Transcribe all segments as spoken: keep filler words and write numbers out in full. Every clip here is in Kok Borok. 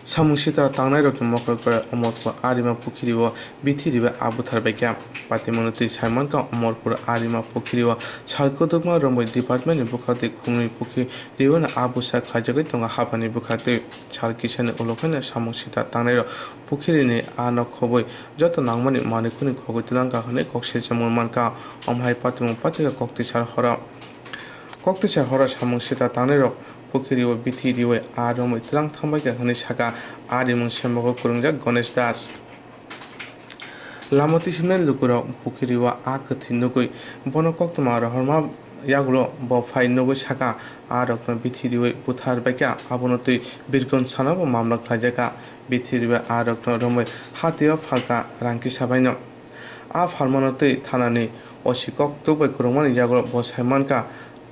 Samung sita tangnairokni mokol pora Omorpur Arima Pukhiri o bithi ribai a buthar baikha. Patimungni twi saimankha Omorpur Arima Pukhiri o sal kwdwkma romwi department ni bwkhaktwi khumui pukhiri o a busa khlaijagwi tongo. Haphani bwkhaktwi sal kisani ulo phano samung sita tangnairok pukhiri ni a nok khobwi joto nangmani manwikuni khogwi twlangkha hwnwi kok silchimung mankha. Omo hai patimung pathikha koktwisa horo. Koktwisa horo samung sita tangnairok pukhiri o bithi riwi a romwi twlang thangbaikha hwnwi sakha a rimung sembogwi kwrwngjak Ganesh Das. Lama twisimnai lukurok pukhiri o a kwthwi nugwi bono koktwma rohorma yagulo bo phai nugwi sakha a rokno bithi riwi buthar baikha, abono twi Birgonj sanabo mamla khlaijakha. Bithi riwi a rokno romwi hatio phalkha rang kisa baino. A phalmano twi thanani O C koktwk bai kwrwngmani yagulo bo sai mankha,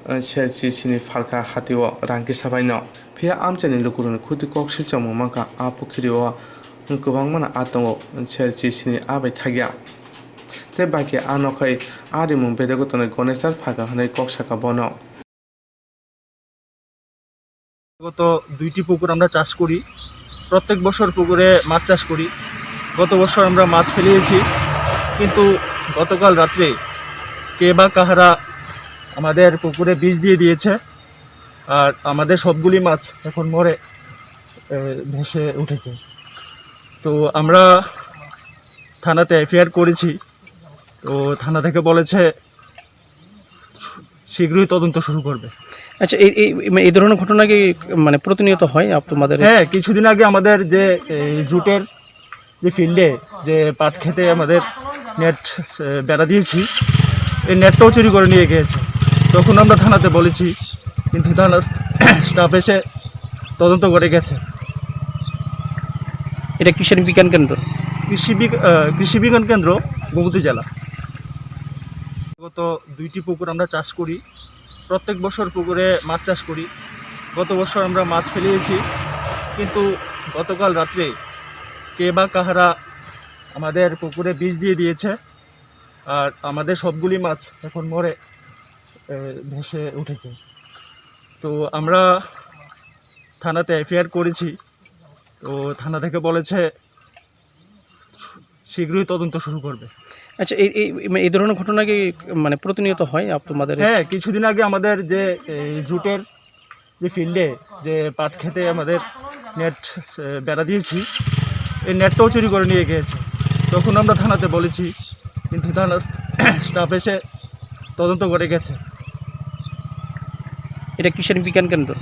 eh, serchi sini phalkha hatio rang kisa baino. Phiya amchaini lukurokni khuti kok silchomung mankha a pukhiri o kwbangmano a tongo, serchi sini a bai thakya. Tei baki a nokhai a rimung bedego tonwi Ganesh Das phalkha hwnwi kok sakha bono. গত দুইটি পুকুর আমরা চাষ করি, প্রত্যেক বছর পুকুরে মাছ চাষ করি। গত বছর আমরা মাছ ফেলিয়েছি, কিন্তু গতকাল রাত্রে কে বা কাহারা আমাদের পুকুরে বিষ দিয়ে দিয়েছে, আর আমাদের সবগুলি মাছ এখন মরে, এ, ভেসে উঠেছে। তো আমরা থানাতে এফআইআর করেছি, তো থানা থেকে বলেছে শীঘ্রই তদন্ত শুরু করবে। আচ্ছা, এই, এই, মানে, এই ধরনের ঘটনা কি, মানে, প্রতিনিয়ত হয় আপ-, তোমাদের? হ্যাঁ, কিছুদিন আগে আমাদের যে, এই, জুটের যে ফিল্ডে যে পাট খেতে আমাদের নেট, এ, বেড়া দিয়েছি, এই নেটটাও চুরি করে নিয়ে গিয়েছে। তখন আমরা থানাতে বলেছি, কিন্তু থানা স্টাফ এসে তদন্ত করে গেছে। এটা কিষাণ বিজ্ঞান কেন্দ্র? কৃষি বিগ-, আহ, কৃষি বিজ্ঞান কেন্দ্র, গোমতী জেলা। গত দুইটি পুকুর আমরা চাষ করি। প্রত্যেক বছর পুকুরে মাছ চাষ করি। গত বছর আমরা মাছ ফেলিয়েছি, কিন্তু গতকাল রাত্রে কে বা কাহারা আমাদের পুকুরে বিষ দিয়ে দিয়েছে, আর আমাদের সবগুলি মাছ এখন মরে, এ, ভেসে উঠেছে। তো আমরা থানাতে এফআইআর করেছি, তো থানা থেকে বলেছে শীঘ্রই তদন্ত শুরু করবে। আচ্ছা, এই, এই, মানে, এই ধরনের ঘটনা কি, মানে, প্রতিনিয়ত হয় আপ-, তোমাদের? হ্যাঁ, কিছুদিন আগে আমাদের যে, এই, জুটের যে ফিল্ডে যে পাট খেতে আমাদের নেট, এ, বেড়া দিয়েছি, এই নেটটাও চুরি করে নিয়ে গিয়েছে। তখন আমরা থানাতে বলেছি, কিন্তু থানা স্টাফ এসে তদন্ত করে গেছে। এটা কিষাণ বিজ্ঞান কেন্দ্র?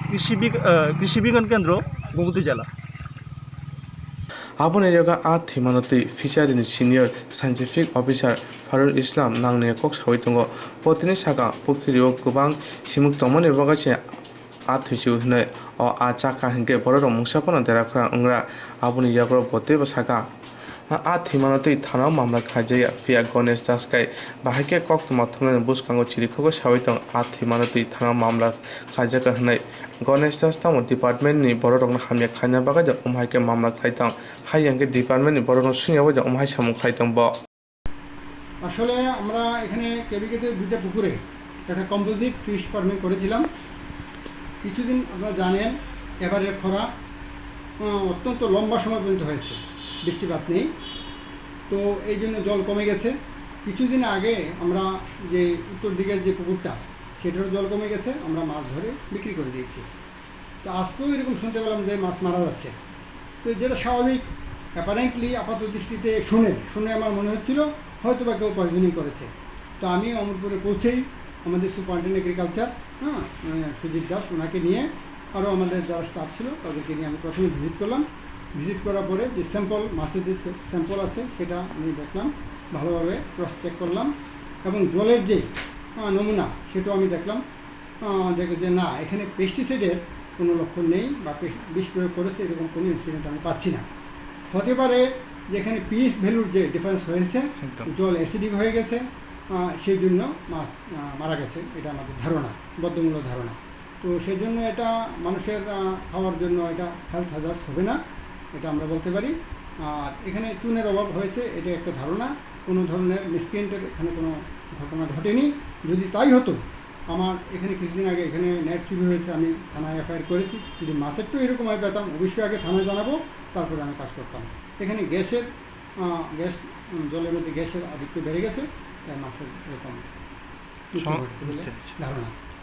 কৃষি বিগ-, আহ, কৃষি বিজ্ঞান কেন্দ্র, গোমতী জেলা। Aboni yago a thwimano twi fishery ni senior scientific officer Farul Islam nangni kok sawi tongo. Bo tini sakha, pukhiri o kwbang simuk tongmani bagwi se a thwisu hwnwi o a chakha hinkhe borok rok mungsa phano dera khorang wngra. Aboni yago bo teibo sakha, a thwimano twi thana o mamla khlaijakya, phiya Ganesh Das kai bahai khe koktwma thumnani bwskango chirikhogwi sawi tong, a thwimano twi thana o mamla khlaijakha hwnwi. Ganesh Das tamo department ni borok rokno hamya khlaina bagwi de omo hai khe mamla khlai tong, hai hwnkhe department ni borok rokno swngya bai de omo hai samung khlai tong bo. আসলে আমরা এখানে কেবিকেতে দুইটা পুকুরে একটা composite fish farming করেছিলাম। কিছুদিন আপনারা জানেন, এবারের খরা, আহ, অত্যন্ত লম্বা সময় পর্যন্ত হয়েছে, বৃষ্টিপাত নেই। তো এই জন্য জল কমে গেছে। কিছুদিন আগে আমরা যে উত্তর দিকের যে পুকুরটা, সেটারও জল কমে গেছে, আমরা মাছ ধরে বিক্রি করে দিয়েছি। তো আজকেও এরকম শুনতে পেলাম যে মাছ মারা যাচ্ছে। তো যেটা স্বাভাবিক, অ্যাপারেন্টলি আপাত দৃষ্টিতে শুনে, শুনে আমার মনে হচ্ছিল হয়তো বা কেউ পয়জনিং করেছে। তো আমি অমরপুরে পৌঁছেই আমাদের সুপারিনটেন্ডেন্ট এগ্রিকালচার, হ্যাঁ, আহ, সুজিত দাস, ওনাকে নিয়ে আরও আমাদের যারা স্টাফ ছিল তাদেরকে নিয়ে আমি প্রথমে ভিজিট করলাম। ভিজিট করার পরে যে স্যাম্পল, মাছের যে স্যাম্পল আছে সেটা আমি দেখলাম, ভালোভাবে ক্রস চেক করলাম এবং জলের যে, আহ, নমুনা সেটাও আমি দেখলাম। আহ, দেখে যে না, এখানে পেস্টিসাইডের কোনো লক্ষণ নেই বা পেস-, বিষ প্রয়োগ করেছে এরকম কোনো ইনসিডেন্ট আমি পাচ্ছি না। হতে পারে যে এখানে পিএইচ ভ্যালুর যে ডিফারেন্স হয়েছে, একদম। জল অ্যাসিডিক হয়ে গেছে, আহ, সেই জন্য মাছ, আহ, মারা গেছে, এটা আমাদের ধারণা, বদ্ধমূল ধারণা। তো সেই জন্য এটা মানুষের, আহ, খাওয়ার জন্য এটা হেলথ হ্যাজার্ডস হবে না, এটা আমরা বলতে পারি। আর এখানে চুনের অভাব হয়েছে, এটা একটা ধারণা, কোনো ধরনের মিসক্রিয়েন্টের এখানে কোনো ঘটনা ঘটেনি। যদি তাই হতো, আমার এখানে কিছুদিন আগে এখানে নেট চুরি হয়েছে, আমি থানায় এফআইআর করেছি। যদি মাছেরটাও এরকম আমি পেতাম, অবশ্যই আগে থানায় জানাবো, তারপরে আমি কাজ করতাম। এখানে গ্যাসের, আহ, গ্যাস, উম, জলের মধ্যে গ্যাসের আধিক্য বেড়ে গেছে, তাই মাছের এরকম মৃত্যু সম-, ঘটেছে বলে বুঝতে পেরেছি। ধারণা।